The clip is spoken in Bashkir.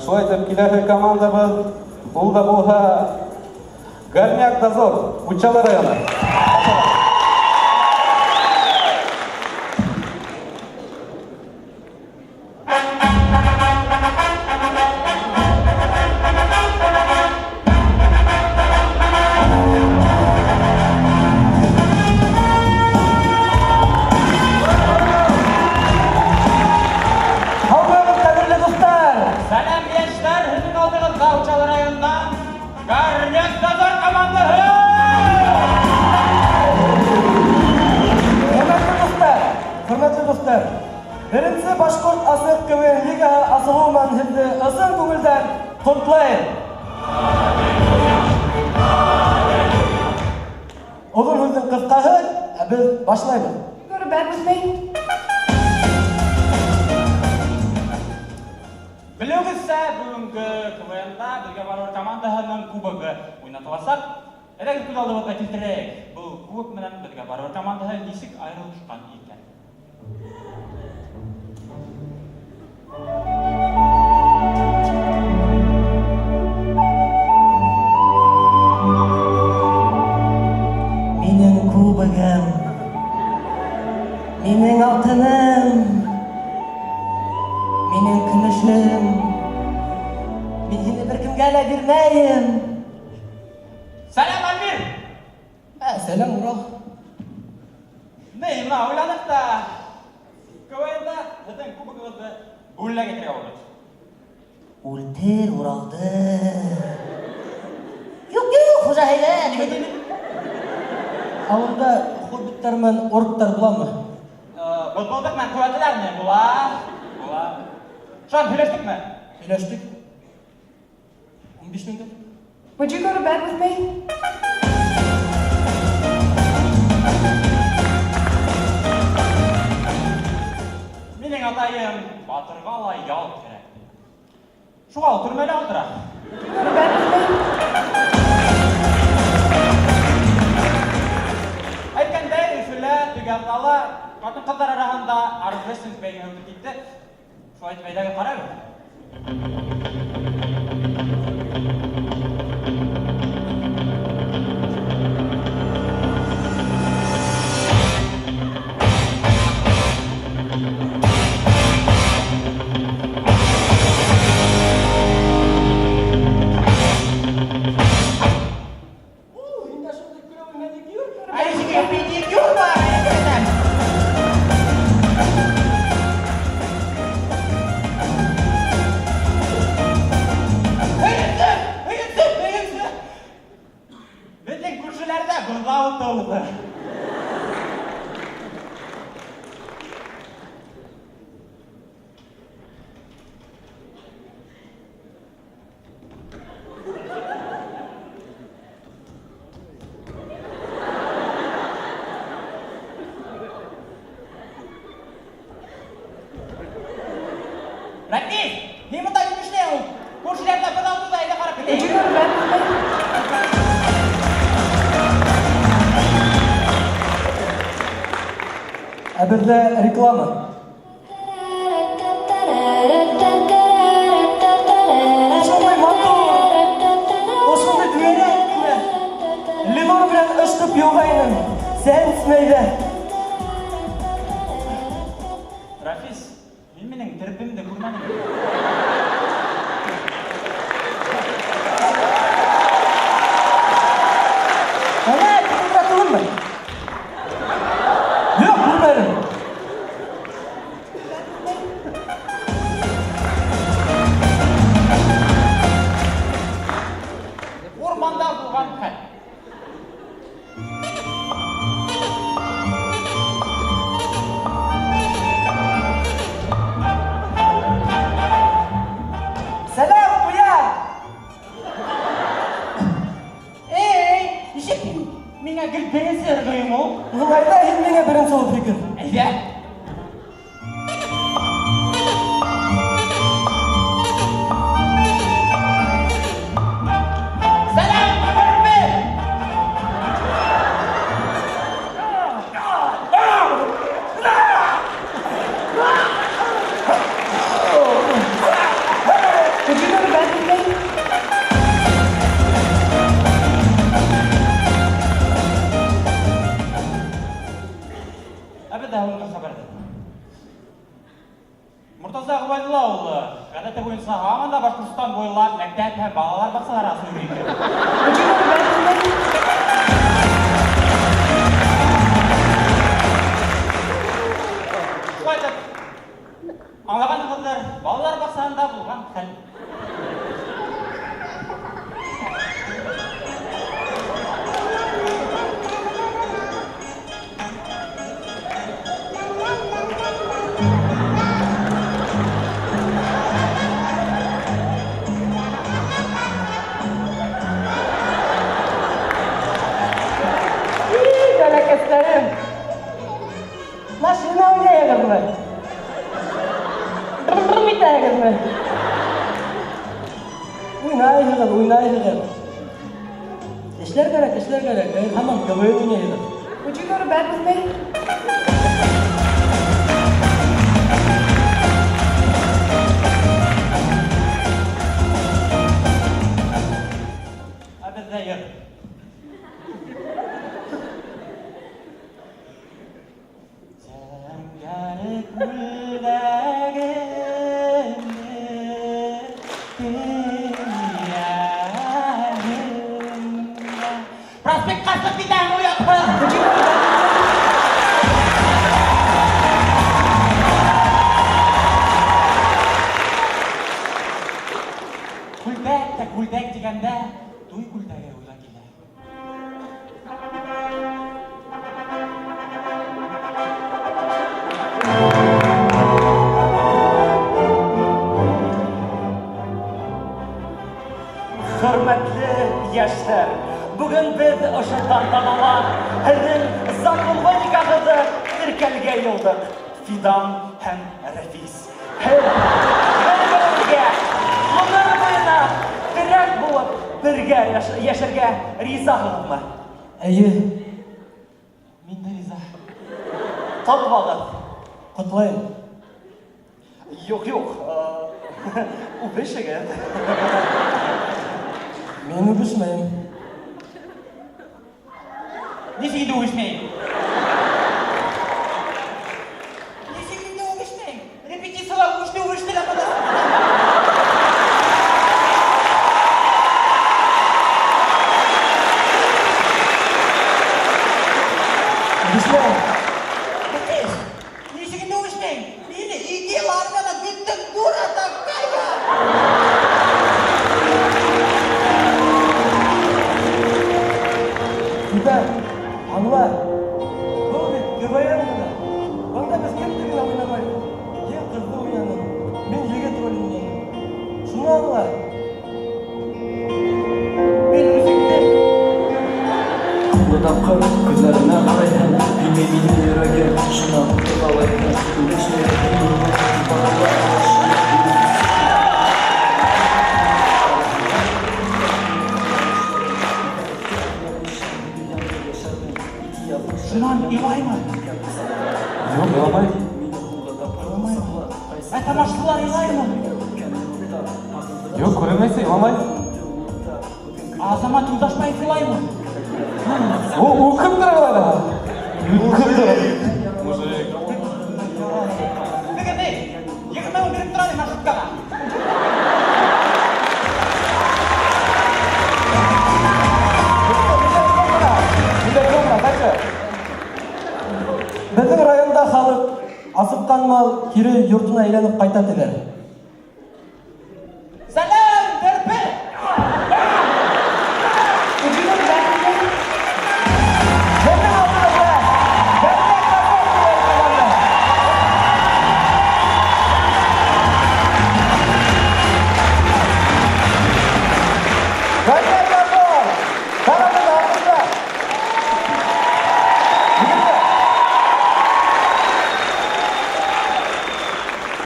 Шулай итеп, киләһе командабыҙ ул да булһа Горняк Дозор, Учалы районы. Һаумыһығыҙ, ҡәҙерле дуҫтар! Сәләм, йәштәр, һеҙҙең алдығыҙҙа Учалы районынан Горняк Дозор командаһы! Хөрмәтле дуҫтар, хөрмәтле дуҫтар, беренсе башҡорт асыҡ КВН лигаһы асылыуы менән һеҙҙе ысын күңелдән ҡотлайым. Оҙон һүҙҙең ҡыҫҡаһы, ә беҙ башлайбыҙ. Go to bed with me? Белеүегеҙсә, бөгөнгө КВНда беҙгә барыбер командаһының кубогы уйнатыласаҡ. Әйҙәгеҙ күҙ алдыбыҙға килтерәйек. Был кубок менән беҙгә барыбер командаһы нисек айырылышҡан икән? Минең кубогым, минең алтыным, минең көмөшөм. Мин һине бер кемгә лә бирмәйем. Сәләм, Альмир! Ә, сәләм, Урал. Ни, бына уйланыҡ та КВНда һеҙҙең кубогығыҙҙы бүләк итергә булдыҡ. Үлтер Уралды. Юҡ, юҡ, хужа һөйлә. Ауылда хоббиттар менән орктар буламы? Бытбылдыҡ менән ҡеүәтлеләрме? Була. Була. Шунан һөйләштекме? Һөйләштек. 15 меңгә. Would you go to bed with me? Минең атайым батырға ла ял кәрәк. Шуға ул төрмәлә ултыра. Would you go to bed with me? Әйткәндәй, Өфөлә теге аҙнала ҡатын-ҡыҙҙар араһында армрестлинг бәйгеһе үтеп китте. Шулай итеп, әйҙәгеҙ ҡарайбыҙ. Һин дә шундай клевый маникюр. Ә педикюр бар, әйтәм. Һөйөнсө, һөйөнсө, һөйөнсө. Беҙҙең күршеләрҙә быҙау тыуҙы. Рәфис, һин бында ни эшләйһең? Күршеләрҙә быҙау тыуҙы, әйҙә ҡарап Would you китәйек. go to bed with me? Ә беҙҙә реклама. Ошондай матур, ошондай түгәрәк кенә. Ленор менән ышҡып йыуғайным. Сәнсмәйҙә. Рафис, һин минең терпемде күрмәнеңме? Әнә, тик түгелме? Юҡ, күрмәнем. Урманда булған хәл. улы. Ғәҙәте буйынса һаман да Башҡортостан буйлап мәктәп һәм балалар баҡсалары асып йөрөй икән. Would you go to bed with me? Шулай итеп, аңлағанығыҙҙыр, балалар баҡсаһында булған хәл. И, бәләкәстәрем. Машина уйнайһығыҙмы? Брм-брм итәһегеҙме? Уйнайһығыҙ, уйнайһығыҙ. Эшләр кәрәк, эшләр кәрәк. Ә һаман КВН уйнайһығыҙ. Would you go to bed with me? Ә беҙҙә йыр. Зәңгәр күлдәгемде кейәм дә. Проспектҡа сығып китәм, оятһыҙ! Would you go to bed with me? Күлдәк тә күлдәк тигәндә туй күлдәге уйға килә. Хөрмәтле йәштәр, бүген беҙ ошо тантанала һеҙҙең законлы никахығыҙҙы теркәлгә юлдыҡ. Фидан һәм Рәфис. Һеҙ бер-берегеҙгә ғүмер буйына терәк булып бергә йәшәргә ризаһығыҙмы? Эйе, Мин дә риза. Ҡотлағыҙ. ҡотлайым. Юҡ, юҡ. Үбешегеҙ. Мин үбешмәйем. Нисек инде үбешмәйем? Нисек инде үбешмәйем? Репетицияла үбеште үбеште лә бына. Үбешмәйем. Рәфис, нисек инде үбешмәйем? Мине ике йыл армияла көттөң, дура такая! Фидан, аңла. Был бит КВН ғына. Бында беҙ кемде генә уйнамайбыҙ. Һин ҡыҙҙы уйнаның, мин егет ролен уйнаным. Шуны аңла. Мин үҙеңде Һуңғы тапҡыр күҙҙәренә ҡарайһың, Һине минең йөрәгем шунан ҡыҙалайһың. Үбешмәй. Шунан илаймы? Юҡ, иламай. Ә тамашасылар илаймы? Юҡ, күренмәйсә иламай. Азамат Юлдашбаев илаймы? Ул үкһеп тора илай ҙа. Үкһеп тора. Мужик. Бөгөн ни? 20 мең биреп тора маршруткаға. Миндә юҡ, дальше. Беҙҙең районда халыҡ асыҡҡан мал кире йортона әйләнеп ҡайта тиҙәр.